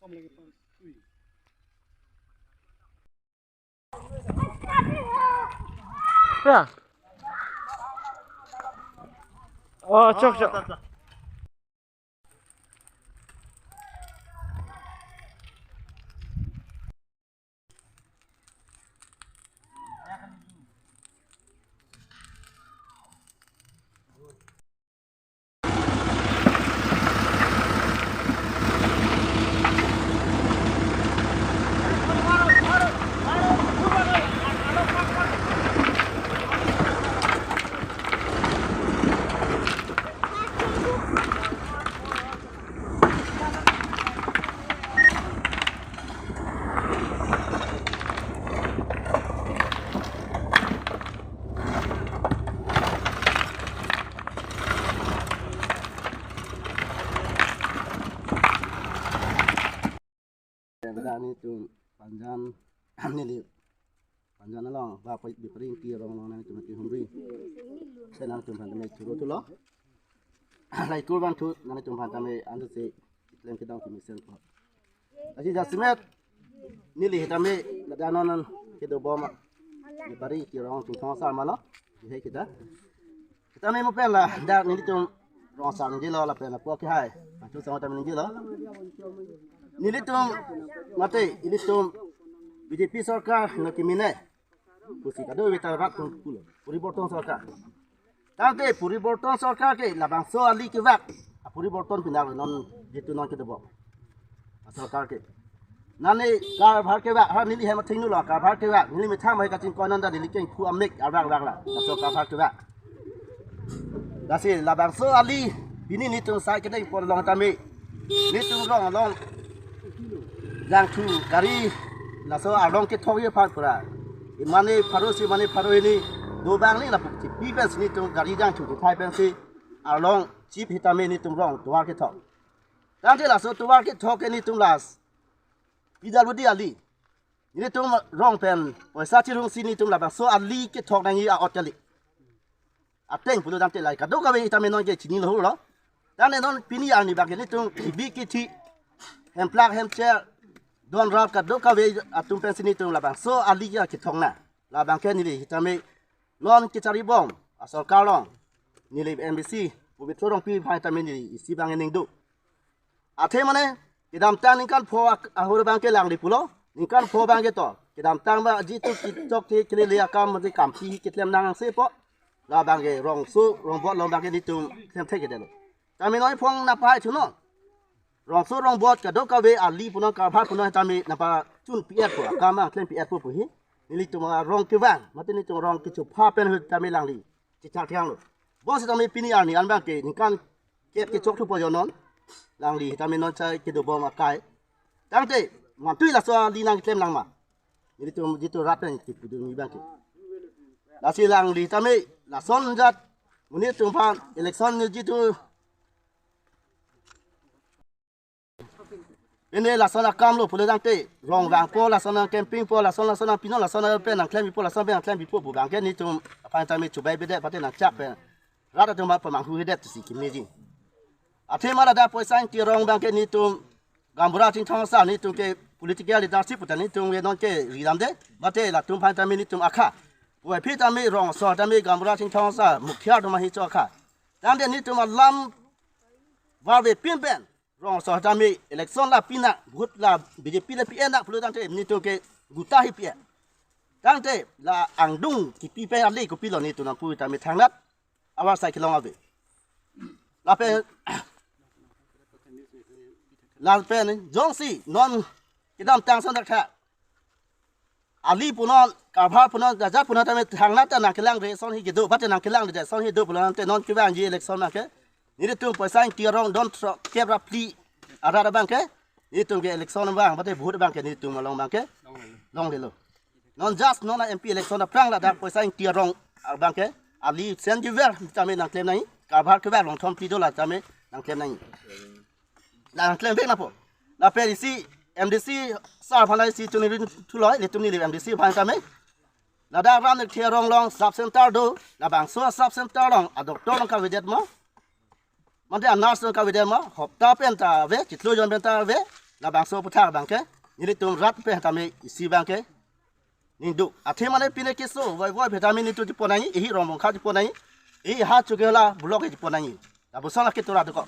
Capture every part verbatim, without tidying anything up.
Ya. Oh, chok, chok. Dak nelitum Panjan, neli Panjan along, ba pa Bipari Ingti arong along nelitum kehumri. Laso nelitum aphan tame choro thulo. Laikul bangthu nelitum aphan tame ansi klem kedam kemesen ko. Lasi jasemet neli tame ladak non kedobom Bipari Ingti arong Chinthong asar ma lo. He kita. Kita me mo pen ladak nelitum rong asar ningjelo lapen lapu kehai. Achu sang tame ningjelo. Nelitum mate ilitum B J P sorkar no kemene pusi kadokave ta rat atum pulo. Poriborton sorkar. Tangte poriborton sorkar ke labangso ali kevak. Poriborton pinak non jitu non kedobom. Sorkar ke. Nane karbhar kevak, ha neli hem athengno lo karbhar kevak, neli methang mai kachingkoi non ta neli kengphu amek arvak vak la, laso karbhar kevak. Lasi labangso ali, pini nelitum sai kedeng pon along tame, nelitum rong along, jangthu gari, laso arlong kethok ye aphan pura. Mane pharo si mane pharo hini, dobang ni lapu chipi pensi nelitum gari jangthu kethai pensi, arlong chip hitame nelitum rong tovar kethok. Tangte laso tovar kethok ke nelitum las P W D ali. Nelitum rong pen poisa chirung si nelitum labangso ali kethok nangji a-ot kali. Ateng pulo tangte lahai kadokave itame non ke chinilo lo. Tangte non pini arni bak nelitum kibi kithi hemplak hemcher don rap kadokave atum pensi nelitum labangso ali ya kethok na. Labang ke neli hitame non kecharibom asorkar along neli M D C Pobitro Rongpi aphan tame neli isi bang ening do. Athe mane kedamtang ningkan pho ak-, ahur bang ke langli pulo, ningkan pho bang ke to. Kedamtang ba jitu kitok ke kelele akam mati kampi keklem nangsepo. Labang ke rongso rongbot along bang ke nelitum klem thek kedelo. Tame noi phong na pahai thuno. Rongso rongbot kadokave ali punon karbhar punon tame nangpachun pi-etpo, akam ang klem pi-etpo puhi. Nelitum arong kevang, mate nelitum rong kechopha pen hu tame langli chichak thiang lo. Bonsitame pini arni an bang ke ningkan kep kechok thupo jo non. Langli tame non sai kedobom akai. Tangte, mantui laso ali nangklem nangma. Nelitum jitu rat pen kipudun ni bang ke. Lasi langli tame, lason jat, monit atum aphan, election ni jitu Pini lason akam lo pulo tangte, rong vangpo, lason nang camping po, lason, lason nang pino, lason nang pen nangklem bipo, lason pen nangklem bipo, pu bang ke nelitum aphan tame chubai bedet, pate nangchak pen rat atum aphan pamanghu hedet si kimiji. Athe ma ladak Poisa Ingti arong bang ke nelitum gaonbura Chinthong asar nelitum ke political leadership puta nelitum ke non ke ridam de, mate latum aphan tame nelitum akha. Puvoiphit tame rong asor tame gaonbura Chinthong asar mukhiar atum ahi cho akha. Tangte nelitum alam varve pin pen rong asor tame election la pinak, vote la B J P le pi-enak pulo tangte nelitum ke guta hi pi-e. Tangte la angdung kipi pen ale kopilo nelitum nangpu tame thangnat avar sai kelong ave. Lapen, lapen jongsi non kedamtang ason dak tha ali punon, karbhar punon, jajat punon tame thangnat ta nangkelangre ason hi kedo, pate nangkelangre ason hi do pulo tangte non kevangji election bang ke nelitum Poisa Ingti arong don throk kep ra phli arat abang ke nelitum ke election bang, pate vote bang ke nelitum along bang ke longlelo. Non just non M P election aphrang ladak Poisa Ingti arong abang ke ali sen jiver tame nangklem nangji, karbhar kevak long thom phli do la tame nangklem nangji. Nangklem vek napo. Lapen isi M D C sar aphan isi chuniri thuloi, nelitum neli M D C aphan tame. Ladak Ramnek Theron along sub center do, labangso sub center along a doctor nangkavedet ma, mate a nurse nangkavedet ma, hopta pen ta ave, chiklo jon pen ta ave. Labangso aputhak abangke nelitum rat pen tame isi abangke ningduk. Athe mane pine keso voi voi pen tame nelitum chepon nangji, ehi Rongbongkha chepon nangji, ehi ha Chokihola block ke chepon nangji. Lapuson lake tura doko.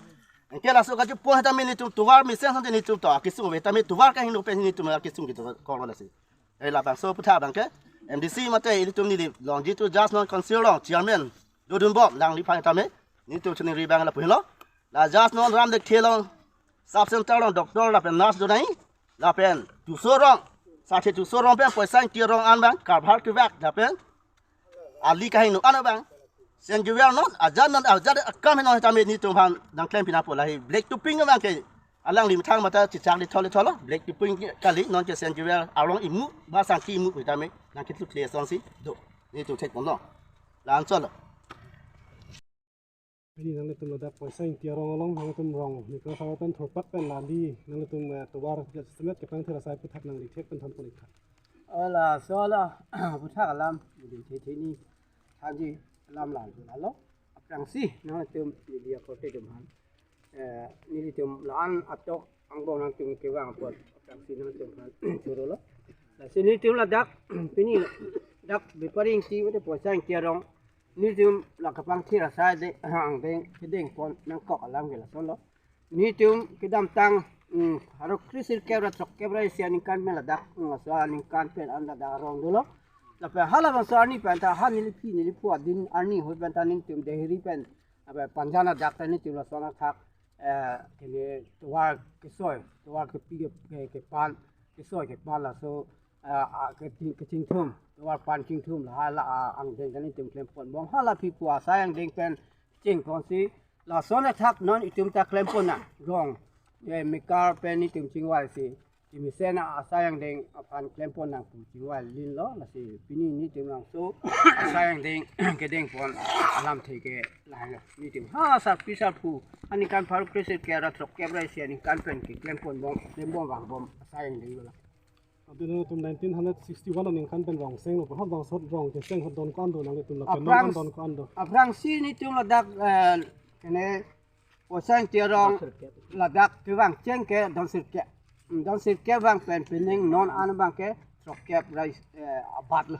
Anke laso kachepon pen tame nelitum tovar mesen sante nelitum to akesung pen tame tovar kahingno pen nelitum akesung kedo kolo lasi. Eh, labangso aputhak abangke M D C mate ilitum neli longji tu just non council along chairman dodunbom nangliphan tame nelitum chiningri abang lapu henlo. La just non Ramdekthe along sub center along doctor lapen nurse do nangji. Lapen Tuso Rong, Sathe Tuso Rong pen Poisa Ingti Rong an abang karbhar kevak lapen ali kahingno an abang Saint Xavier non ajat non ajat akam henlo pen tame nelitum aphan nangklem pinapo lahi black to pink abangke alangli methang mata chechak lithol lithol lo, black to pink kali, non ke Saint Xavier arong imu ba sangki imu pen tame nangketlu kle asonsi do. Nelitum thekponlo. La-an chotlo. Pini nanglitum ladak Poisa Ingti Rong along nanglitum rong mikro sawa pen thurpak pen lali nanglitum, eh, tovar jasemet kepangthir asai aputhak nangli thek pen thanpon ik tha. Ola sola aputhak alam di thetheni thanji alam la lalo. Aphrangsi nanglitum media korte atum aphan, eh, nelitum la-an atok angbong nangtum kevang apot aphrangsi nangtum aphan chorolo. Lasi nelitum ladak pini dak Bepari Ingti mate Poisa Ingti Rong nelitum la kepangthir asai de angdeng kedengpon nangkok alam ke lasonlo. Nelitum kedamtang, mm, pharo kre sirkep ra throkkep ra isi aningkan pen ladak, mm, laso aningkan pen an ladak arong dolo. Lapen halabangso arni pen ta ha neliphi neliphu adin arni ahut pen ta nelitum Dehri pen apa Panjan adak ta nelitum lason athak, eh, kene tovar kesoi, tovar kepi ke, ke, kepan, kesoi kepan laso, eh, a, keching, kechingthum, tovar pan chingthum la hala, ah, angdeng ta nelitum klemponbom, hala aphi pu asai angdeng pen chingponsi lason athak non itum ta klempon nang rong, eh, mekar pen nelitum chingvaisi. Kemesen asai angdeng aphan klempon nang pu chingvai linlo, lasi pini nelitum langso asai angdeng kedengpon alamthe ke lahelo. Nelitum ha sarpi sarpo aningkan pharo kre sirkep ra throkkep ra isi aningkan pen keklemponbom, klembom vangbom asai angdeng lo. Ante nangtum nineteen hundred sixty-one aningkan pen rongseng lo, pu ha bangso rong kecheng ahut don ko-an do, nanglitum lapen non Aphrang an don ko-an do? Aphrangsi nelitum ladak, eh, kene Poisa Ingti Rong ladak kevang cheng ke don sirkep. Hmm, don sirkep vang pen pining non an abangke throkkep ra, eh, abat lo.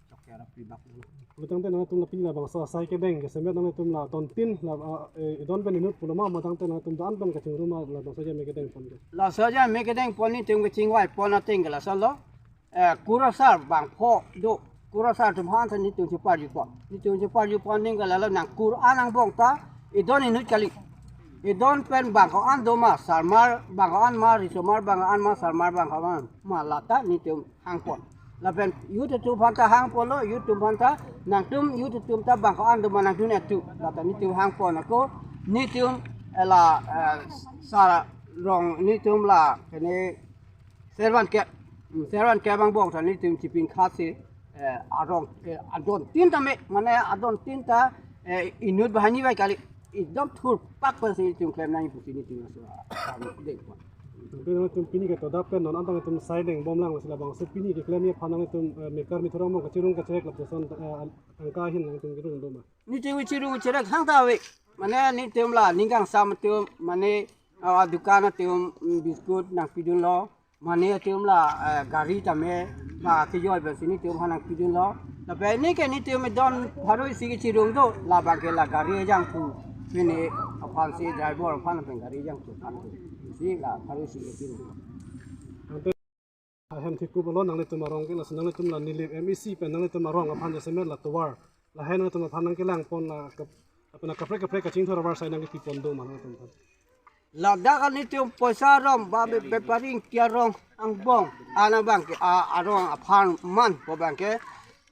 Throkkep ra phli bak lo. Pu tangte nangtum la pini labangso asai kedeng kesemet nangtum la don tin la, ah, eh, idon pen inut pulo ma, ma tangte nangtum do-an pen kachingrum ma labangso ajat me kedengpon ke? Laso ajat me kedengpon nelitum kechingvaipon ateng ke lasonlo. Eh, Kurasar bangpho do. Kurasar atum aphan ta nelitum cheparjupon. Nelitum cheparjupon ning ke lalo nang kur an angbong ta idon inut kali. Idon pen bang ko-an do ma, sarmar bang ko-an ma, risomar bang ko-an ma, sarmar bang ko-an ma, lata nelitum hangpon. Lapen youth atum aphan ta hangponlo, youth atum aphan ta, nangtum youth atum ta bang ko-an do ma nangtum etu, lata nelitum hangpon ako, nelitum, eh, la, eh, sar rong nelitum la kene servan kep, hmm, servan kep angbong ta nelitum chipin khat si, eh, arong, eh, adon tin ta me, mane adon tin ta, eh, inut banghini bai kali, idom thurpak pensi nelitum klem nangji pusi nelitum laso, ah, dengpon. Ante nangtum pini ke todap pen non an tangtum sai dengbom lang, lasi labangso pini keklemji aphan nangtum, eh, mekar mithuram mo kachirung kacherek lapuson, eh, tangka ahin nangtum kirung do ma? Nelitum kachirung kacherek hang ta ave. Mane nelitum la ning kangsam atum, mane, ah, dukan atum, mm, biscuit nangpidunlo. Mane atum la, eh, gari tame, la kejoi pensi nelitum aphan nangpidunlo. Lapen neke nelitum idon pharo isi kachirung do, labangke la gari ejang pu. Pini aphansi driver aphan lapen gari ejang pu aphan pu. Si la pharo isi kachirung. Ahem thikup along nanglitum arong ke, lasi nanglitum la Nilip M A C pen nanglitum arong aphan jasemet la tovar, lahai nanglitum aphan nangkelangpon la kep-, apena kaprek kaprek kachingthur avarsai nangkepipon do ma nanglitum aphan? Ladak an nelitum Poisa Rong ba be, Bepari Ingti Rong angbong an abangke, a, arong apharman pu abangke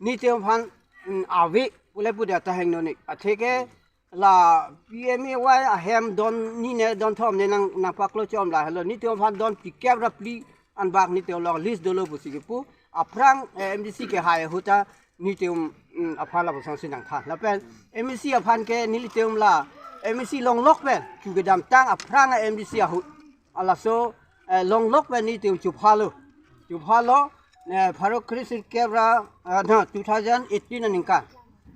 nelitum aphan, mm, ave pule pu dia ta hingno ni. Atheke la P M A Y ahem don hini ne don thom ne nang, nangpaklo chom lahelo. Nelitum aphan don phlikep ra phli anbak nelitum along list dolo pusi kepu. Aphrang, eh, M D C kehai ahut ta nelitum, mm, aphan lapusonsi nangthan. Lapen M A C aphan ke nelitum la M A C longlok pen chu kedamtang aphrang M D C ahut. Halaso, eh, longlok pen nelitum chuphalo. Chuphalo, eh, pharo kre sirkep ra, eh, na, two thousand eighteen aningkan.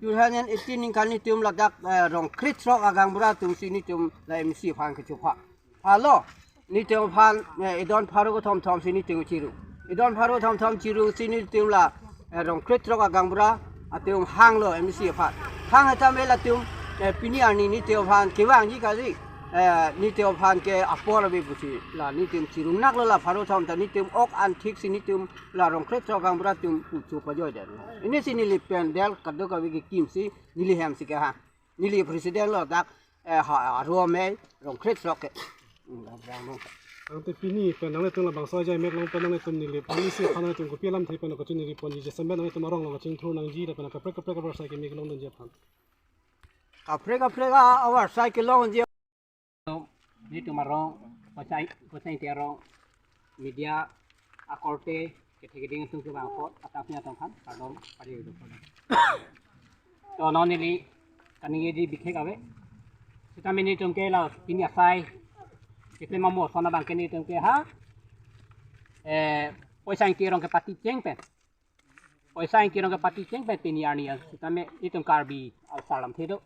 Two thousand eighteen ningkan nelitum ladak, eh, rong krethrok agaonbura atumsi nelitum la M A C aphan kechupha. Phalo, Netum aphan, eh, edon pharo kethom thom si netum chiru. Edon pharo kethom thom chiru si netum la, eh, rong krethrok agaonbura atum hanglo M D C aphan. Hang tame latum, eh, pini arni netum aphan kevangji kali, eh, netum aphan ke apor ave pusi la netum chiru naklo la pharo thom ta netum ok an thik si netum la rong krethrok agaonbura atum pucho pajoi den. Pini si neli pandal kadokave kekim si neli hem si kehang. Neli president lo dak, eh, ha, aro amei rong krethrok ke. Hmm, rong, rong. Tangte pini pen nanglitum labangso ajai mek along pen nanglitum neli pini si aphan nanglitum kopi alamthe pen kachiningri ponji, jasemet nanglitum arong along kachingthur nangji lapen kaprek kaprek avarsai keme kelongdunji aphan. Kaprek kaprek avarsai kelongji. Netum arong, Poisa, Poisa Ingti arong, media akorte, kethe keding atum kevang apot, atang sini atum aphan kardom pari udo. To non neli kaningjeji bihek ave. Sitame netum ke la pini asai keklem amo ason abang ke netum ke ha, eh, Poisa Ingti arong kepati cheng pen, Poisa Ingti arong kepati cheng pen pini arni an sitame netum Karbi asar alamthe do.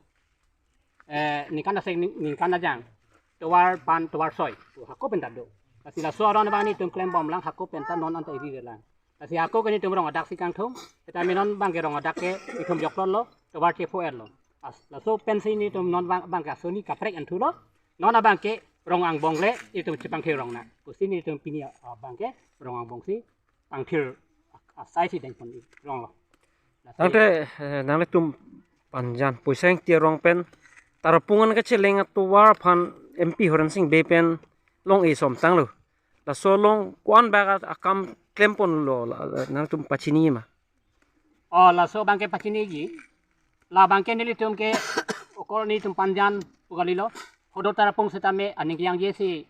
Eh, ningkan aseng ning-, ningkan ajang. Tovar pan tovar soi. Hako pen ta do. Lasi laso aron abang netum klembomlang hako pen ta non anta iri relang. Lasi hako ke netum rong adak si kangthum. Sitame non abang ke rong adak ke ithum joklotlo. Tovar chepho-etlo. As, laso pensi netum non abang, abang ke asoni kaprek an thulo. Non abang ke rong angbong le itum chepangthir rong na. Pusi netum pini abang ke rong angbong si pangthir asai si dengpon ironglo. Tangte, eh, nanglitum Panjan Poisa Ingti arong pen Tarapung an kacheleng atovar aphan M P Horensing Bey pen long-e som tanglo. Laso along ko-an bak akam klemponlo, la, la, nangtum pachini ma? Oh, laso abang ke pachiniji. La abang ke nelitum ke okor netum Panjan pu kalilo. Hodo Tarapung sitame aning kejangje si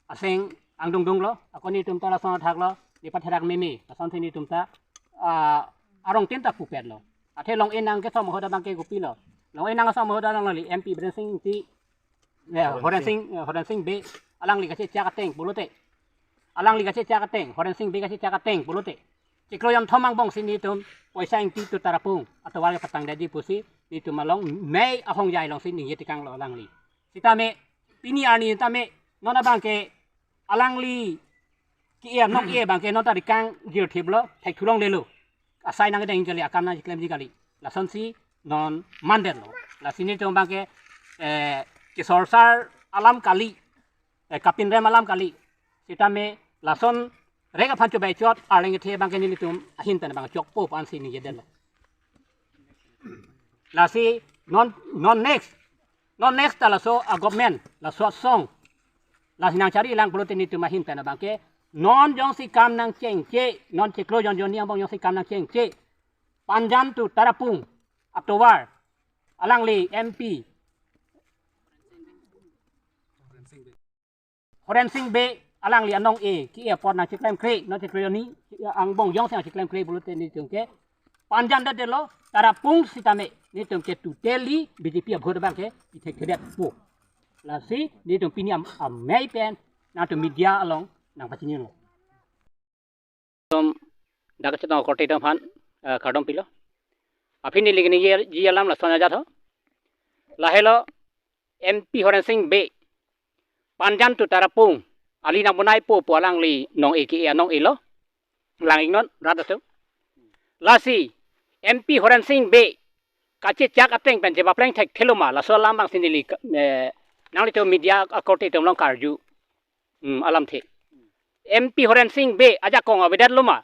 aseng angdungdunglo, ako netum ta lason athaklo, nepatherak meme, lasonsi netum ta, ah, arong tin ta pupetlo. Athe long-e nang kesom ahut abang ke kopilo. Long-e nang asom ahut alangli M P Horensing Ingti, eh, Horensing, eh, Horensing Bey, alangli kachechak ateng pulote. Alangli kachechak ateng, Horensing Bey kachechak ateng pulote. Chiklo jonthom angbong si netum Poisa Ingti to Tarapung atovar kepatangdetji pusi netum along mei ahongjai alongsi ningje tekanglo alangli. Sitame pini arni tame non abang ke alangli ke-e anong ke-e abang ke non ta rikang jirthiplo, thekthulonglelo. Asai nangdeng kali, akam nangklemji kali. Lasonsi non mandetlo. Lasi netum abang ke, eh, kesorsar alam kali, eh, kapinrem alam kali. Sitame lason rek aphan chobei chot arleng kethe abang ke nelitum ahin pen abang chokpo pu ansi ningjedetlo. Lasi non, non next, non next ta laso a-government, laso asong, lasi nangcharilang pulote netum ahin pen abang ke non jongsi kam nangchengche, non chiklo jon jonni angbong jongsi kam nangchengche, Panjan to Tarapung atovar alangli M P Horensing Bey alangli anong-e ke-e apot nangchiklemkle, non chiklo jonni angbong jongsi nangchiklemkle pulote netum ke Panjan detdetlo, Tarapung sitame netum ke totally B J P a-vote abang ke ithekthedetpo. Lasi netum pini am-, amei pen nangtum media along nangpachinilo. Dak kachetong akorte atum aphan, eh, kardom pilo. Aphi neli kaningjeji alam lason ajat ho. Lahelo M P Horensing Bey Panjan to Tarapung ali nangbonaipo pu alangli nong-e ke-e anong-elo. Lang-iknon rat atum. Lasi M P Horensing Bey kachechak ateng pen chepapleng thekthelo ma, laso alam abang si neli ka-, eh, nanglitum media akorte atum along karju, hmm, alamthe. M P Horensing Bey ajakong avedetlo ma,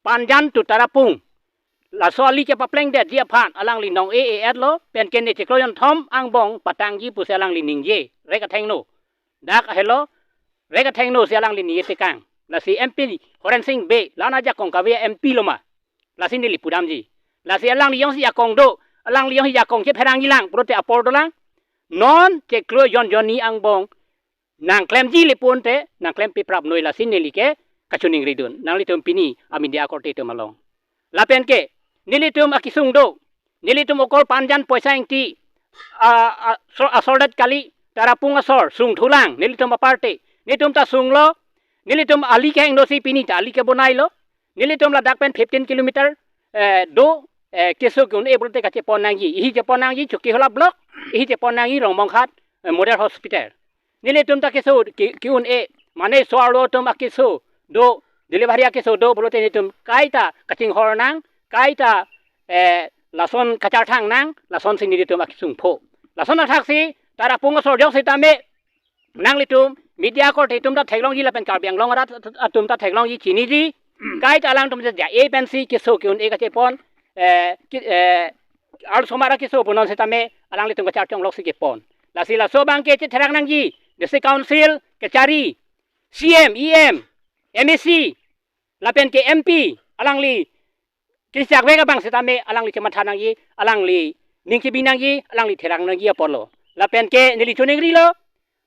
Panjan to Tarapung laso ali chepaplengdetji aphan alangli nong-e-e-etlo, pen ke ne chiklo jonthom angbong patangji pusi alangli ningje, rek athengno. Dak ahelo, rek athengno si alangli ningje tekang. Lasi M P Horensing Bey la-an ajakong kave M P lo ma. Lasi neli pudamji. Lasi alangli jongsi jakong do, alangli jongsi jakong chepherangjilang pulote apor dolang. Non chiklo jon jonni angbong nangklemji le pulote nangklempi prapnoi, lasi neli ke kachiningridun nanglitum pini a-media akorte atum along. Lapen ke nelitum akesung do, nelitum okor Panjan Poisa Ingti, a, a, so-, asordet kali, Tarapung asor sungthulang, nelitum aparty, netum ta sunglo, nelitum ali kehingno si pini ta ali kebonailo, nelitum ladak pen fifteen kilometer, eh, do, eh, keso ke-un-e pulote kachepon nangji, ihi chepon nangji Chokihola block, ihi chepon nangji Rongmonghat, eh, model hospital. Nelitum ta keso ke, ke-un-e, mane so-arlo atum akeso do, delivery akeso do pulote nelitum kaita kachinghor nang, kaita, eh, lason kacharthang nang, lasonsi nelitum akesung pho. Lason athaksi Tarapung asor jok sitame nanglitum media korte atum ta theklongji lapen Karbi Anglong arat atum ta theklongji chiniji. Kaita alangtum je ja-e pensi keso ke-un-e kachepon, eh, ki-, eh, arlosomar akeso punon sitame alanglitum kacharchonglok si kepon. Lasi laso abangke chetherak nangji, District Council kachari, C M, E M, M A C, lapen ke M P, alangli kechak vek abang sitame alangli chematha nangji, alangli ning kebi nangji, alangli therak nangji apotlo. Lapen ke neli choningrilo,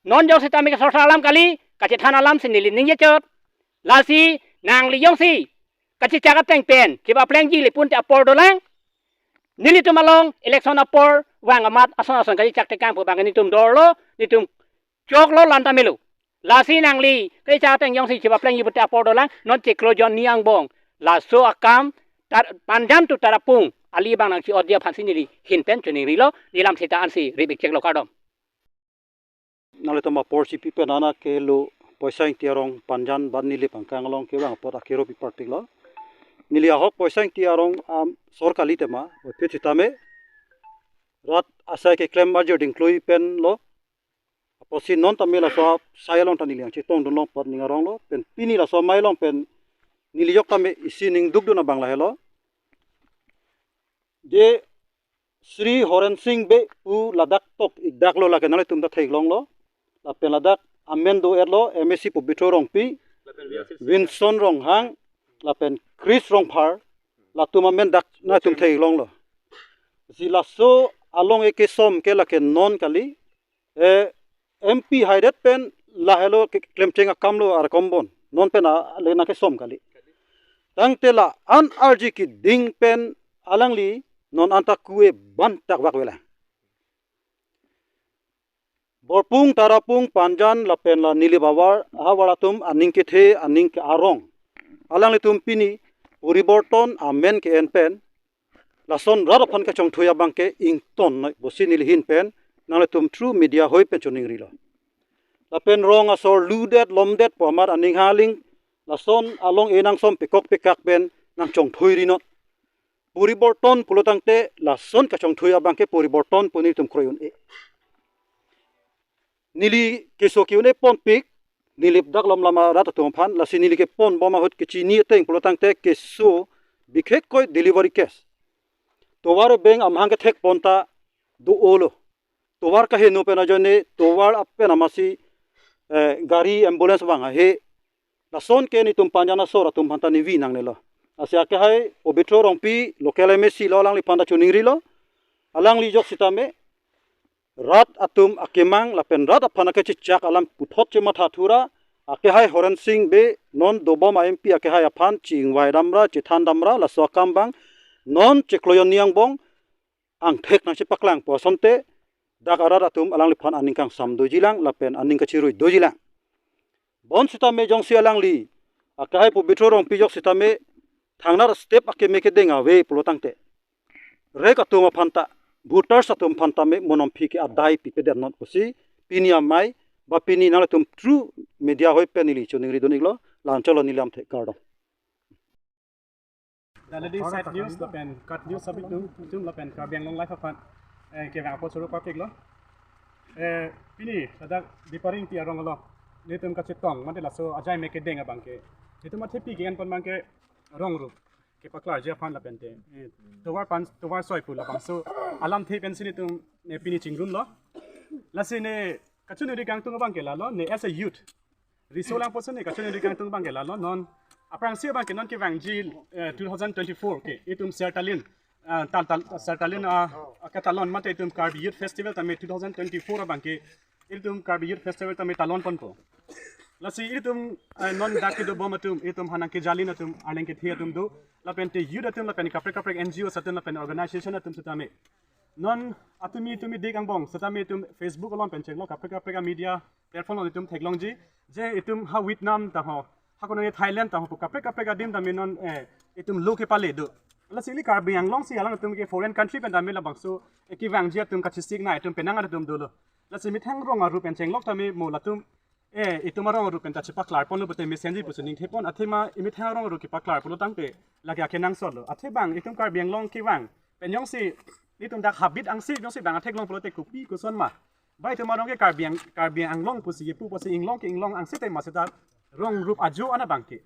non jok sitame ke sorsar alam kali, kachethan alamsi neli ningje chot. Lasi nangli jongsi kachechak ateng pen chepaplengji le pulote apor dolang. Nelitum along election apor vang amat ason ason kachechak tekang pu abang nelitum dorlo, nelitum choklo, lanta melo. Lasi nangli kachechak ateng jongsi chepaplengji pulote apor dolang, non chiklo jon ni angbong. Laso akam tar, Panjan to Tarapung ali abang nangchi-otji aphansi neli ahin pen choningrilo, nelam seta ansi rip-ik cheklo, kardom. Nanglitum apor chipi pen ana kelo Poisa Ingti arong Panjan bad Nilip angkang along kevang apot akero pipartiklo. Neli ahok Poisa Ingti arong, am, sor kali tema, ophit sitame rat asai keklem arjur dingklui penlo. Apotsi non tame laso asai along ta neli nangchetongdunlong apot ning aronglo, pen pini laso amei along pen neli jok tame isi ning dukdun abang lahelo. Je Shri Horen Singh Bey pu ladak tok-ikdaklo, lake nanglitum ta theklonglo. Lapen ladak amen do-etlo, M A C Pobitro Rongpi, Winson Ronghang, lapen Chris Rongphar, latum amen dak nangtum theklonglo. Si laso along ekesom ke lake non kali, eh, M P haidet pen lahelo ke-, klemcheng akamlo arkom bon. Non pen a, le nangkesom kali. Tangte la-an arji keding pen alangli non anta kue ban tak vak vela. Borpung, Tarapung, Panjan lapen la Nilip ahavar, ahavar atum aning kethe, aning ke-arong. Alanglitum pini poriborton amen ke-en pen lason rat aphan kachongthui abang ke ingtonnoi pusi neli ahin pen nanglitum through media hoi pen choningrilo. Lapen rong asor ludet lomdet pu amat aning haling lason along e nangsom pekok pekak pen nangchongthuiri non. Poriborton pulo tangte lason kachongthui abang ke poriborton pu nelitum kroi un-e. Neli keso ke-un-e ponpik, Nilip dak lom lama rat atum aphan, lasi neli kepon bom ahut kechini ateng pulo tangte keso bikhekkoi delivery case. Tovar beng amahang kethekpon ta do-olo. Tovar kaheno pen ajoine, tovar apen amatsi, eh, gari ambulance vang ahe. Lason ke nelitum Panjan asor atum aphan ta nevi nangnelo. Lasi akehai Pobitro Rongpi local M A C lo, alangliphan ta choningrilo. Alangli jok sitame rat atum akemang lapen rat aphan akechechak alam puthot chematha thura, akehai Horen Singh Bey non dobom a-M P akehai aphan chingvai damra, chethan damra, laso akam abang non chiklo jon ni angbong angthek nangchepaklang pu asonte dak arat atum alangliphan aning kangsam dojilang lapen aning kachirui dojilang. Bon sitame jongsi alangli akehai Pobitro Rongpi jok sitame thangnat step akeme kedeng ave pulo tangte rek atum aphan ta, voters atum aphan tame monomphi ke adai pipedet non pusi pini amei ba pini nanglitum through media hoi pen neli choningri dun-iklo, la-anchotlo neli lamthe, kardom. Naledi side news lapen KAT News sabi tum, tum lapen Karbi Anglong Live aphan, eh, kevang apot suru papiklo. Eh, pini ladak Dipari Ingti arong along nelitum kachetong mate laso ajai me kedeng abang ke, nelitum athepi ke-enpon abang ke rong ru kepaklarji aphan lapen te, eh, tovar pan, tovar soi pu labangso alamthe pensi nelitum, eh, pini chingrumlo. Lasi ne kachoningri kangtung abang ke lalo, ne as a youth, riso lang puson ne kachoningri kangtung abang ke lalo, non aphrangsi abang ke non kevangji, eh, two thousand twenty-four ke itum Sertalin, ah, tal, tal, Sertalin, ah, ah, katalon mate itum Karbi Youth Festival tame two thousand twenty-four abang ke itum Karbi Youth Festival tame talonponpo. Lasi itum, eh, non dak kedobom atum, itum hanang kejalin atum, arleng kethe atum do, lapen te youth atum, lapen kaprek kaprek N G Os atum, lapen organization atum sitame non atumi tumi dik angbong sitame itum Facebook along pen chenglo, kaprek kaprek a-media platform along itum theklongji je itum ha Vietnam ta ho, ha konane Thailand ta ho pu kaprek kaprek adim tame non, eh, itum lo kepale do. Lasi ili Karbi Anglong si alang atum ke foreign country pen tame labangso, eh, kevangji atum kachisik na itum penang atum dolo. Lasi methang rong aru pen chenglok tame mo latum eh, itum arong aru pen ta chepaklar ponlo pute mesenji pusi ningthepon, athema imethang arong aru kepaklar pulo tangte lake akenangsot lo. Athe bang itum Karbi Anglong kevang pen jongsi nelitum dak habit angsi jongsi bang atheklong pulote kopi koson ma? Ba itum arong ke Karbi Ang-, Karbi Anglong pusi kepu pusi inglong ke inglong angsi te ma seta rong rup ajo ana bang ke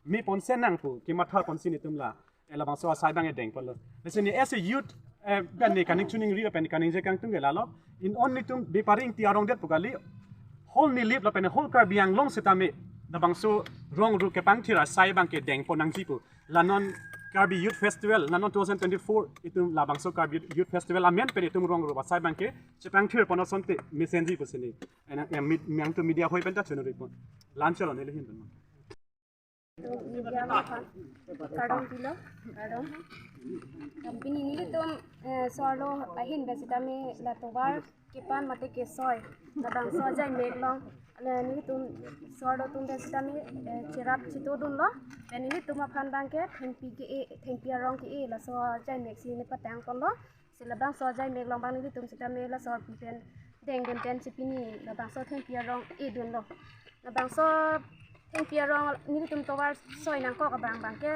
me ponsen nang pu kematha ponsi nelitum la, eh, labangso asai bang edeng ponlo. Lasi ne as a youth, eh, pen ne kaning choningri pen kaningje kangtung ke lalo. In on nelitum bepari ingti arong det pu kali. Hol Nilip lapen hol Karbi Anglong sitame labangso rong rup kepangthir asai bang ke deng pon nangji pu. La non Karbi Youth Festival, la non two thousand twenty-four itum labangso Karbi Youth Festival amen pen itum rong rup asai bang ke chepangthir pon asonte mesenji pusi ne. Ena, eh, mid-, nangtum media hoi pen ta choningri pon. Lan chalon nelihin pen. Media aphan kardom pilo, kardom. Pini nelitum, eh, so-arlo ahin pen sitame la tovar kepan mate kesoi labangso ajai mek along, eh, nelitum so-arlo atum pen sitame, eh, cherap chito dunlo. Pen nelitum aphan bang ke thengpi ke-e, thengpi arong ke-e laso ajai mek si nepatang ponlo. Si labangso ajai mek along bang nelitum sitame laso arpi pen dengdun pen si pini labangso thengpi arong edunlo. Labangso thengpi arong nelitum tovar soi nangkok abang bang ke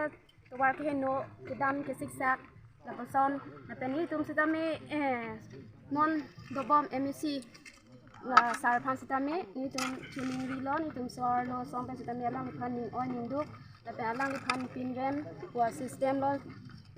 tovar keheno kedam kesiksak lapuson lapen nelitum sitame, eh, non dobom M A C la sar aphan sitame nelitum choningrilo, nelitum so-arlo asong pen sitame alangliphan ning oi ning duk lapen alangliphan pinrem pu asystem lo.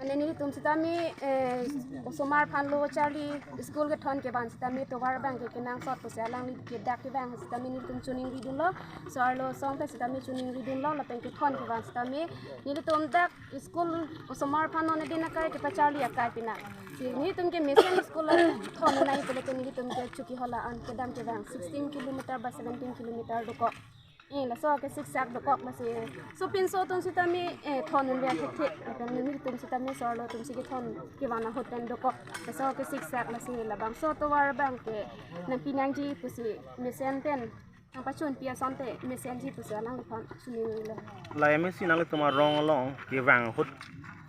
Mane nelitum sitame, eh, osomar aphan lo charli school kethon kevan sitame tovar bang ke kenangsot pusi alangli ke dak kevang sitame nelitum choningri dunlo. So-arlo asong pen sitame choningri dunlo lapen kethon kevan sitame nelitum dak school osomar aphan non edin akai kepacharli akai pina. Si nelitum ke mesen school thon nai pulote nelitum ke Chokihola an kedam kevang sixteen kilometer ba seventeen kilometer dokok. Eh, laso kesiksak dokok lasi. So pinso atum sitame, eh, thon unve thekthe. Lapen nelitum sitame so-arlo atum si kethon kevan ahut pen dokok. Laso kesiksak lasi labangso tovar bang ke nangpi nangji pusi mesen pen nangpachunpi asonte mesenji pusi alangliphan choningrilo. La M A C nanglitum arong along kevang ahut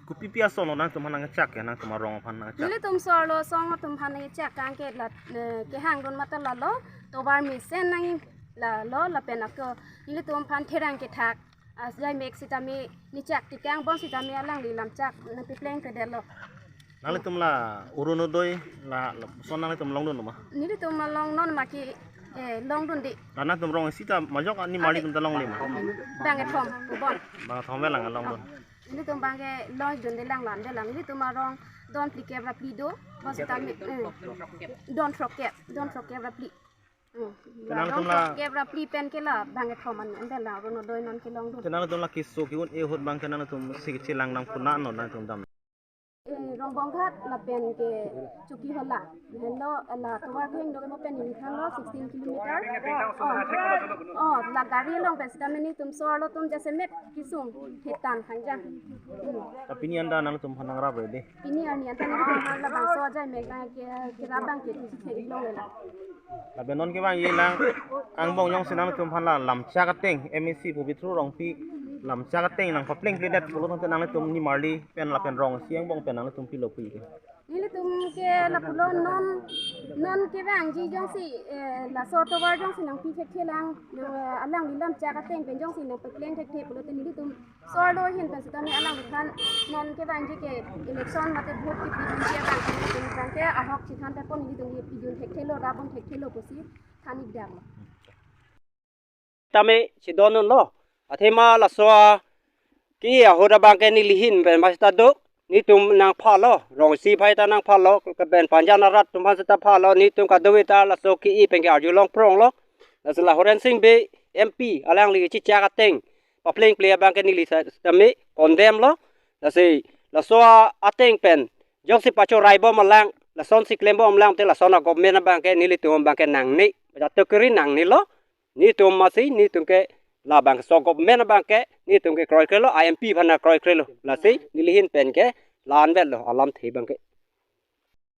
kopipi ason lo nangtum aphan nangchak ke nangtum arong aphan nangchak? Nelitum so-arlo asong atum aphan nangchak kang ke la, eh, kehangdun mate lalo tovar mesen nang lalo lapen ako nelitum aphan therang kethak ajai mek sitame nechak tekang bon sitame alangli lamchak nangpepleng pedetlo. Nanglitum la Orunodoi la, lapuson nanglitum longdun ma? Nelitum along non ma ke, eh, longdun di. La nangtum rong isi ta majok nimarli atum ta longle ma? Bang kethom pu bon. Bang kethom ve lang longdun. Nelitum bang ke longdun di lang lan di lang. Nelitum arong don phlikep ra phli do. Bon sitame, eh, don throkkep, don throkkep ra phli. Hmm. Penang rong tum la kep ra phli pen ke la bang kethom an, an la Orunodoi non kelongdun. Penang tum la keso ke-un-e ahut bang ke nangtum si chelang nang puna non nangtum dam. Eh, Rongbonghat lapen ke Chokihola. Helo la tovar kehingno ke mo pen ningthanlo sixteen kilometer. Oh. Oh, la gari along pen sitame nelitum so-arlo atum jasemet kesung hetan hangjang. Hmm. Tapi ni anda nangtum aphan nangrap re de. Pini arni anta nelitum aphan labangso ajai mek nang ke, kerap bang ke thek longle la. Lapen non kevangji lang angbong jongsi nangtum aphan la lamchak ateng M A C Pobitro Rongpi lamchak ateng nangpapleng pledet pulo tangte nangtum nimarli pen lapen rong isi angbong pen nangtum pilo pu ke. Nelitum ke lapulo non, non kevangji jongsi, eh, laso tovar jongsi nangpi thekthe lang, nang, eh, alangli lamchak ateng pen jongsi nangpapleng thekthe pulote nelitum so-arlo ahin pen sitame alangliphan non kevangji ke election mate vote kepidunji abang ke nelitum abang ke ahok chethan ta pon nelitum kepidun thekthelo, rabon thekthelo pusi than-ik damlo. Tame chedondunlo. Athema laso a ke ahut abang ke neli ahin pen ma seta do. Nelitum nangphalo, rong isi aphai ta nangphalo, ke pen Panjan arat atum aphan seta phalo, nelitum kadokave ta laso ke-e pen ke arjulong pronglo. Laso la Horensing Bey M P alangli chechak ateng papleng ple abang ke neli sa-, sitame condemn lo. Lasi laso a-, ateng pen jongsi pachorai bom alang, lasonsi klem bom alang te lason a-government abang ke nelitum abang ke nangne, baca tekeri nangnelo. Nelitum masi, nelitum ke labangso government abang ke nelitum ke kroikrelo, I M P aphan kroikrelo. Lasi neli ahin pen ke la-an vetlo, alamthe abang ke.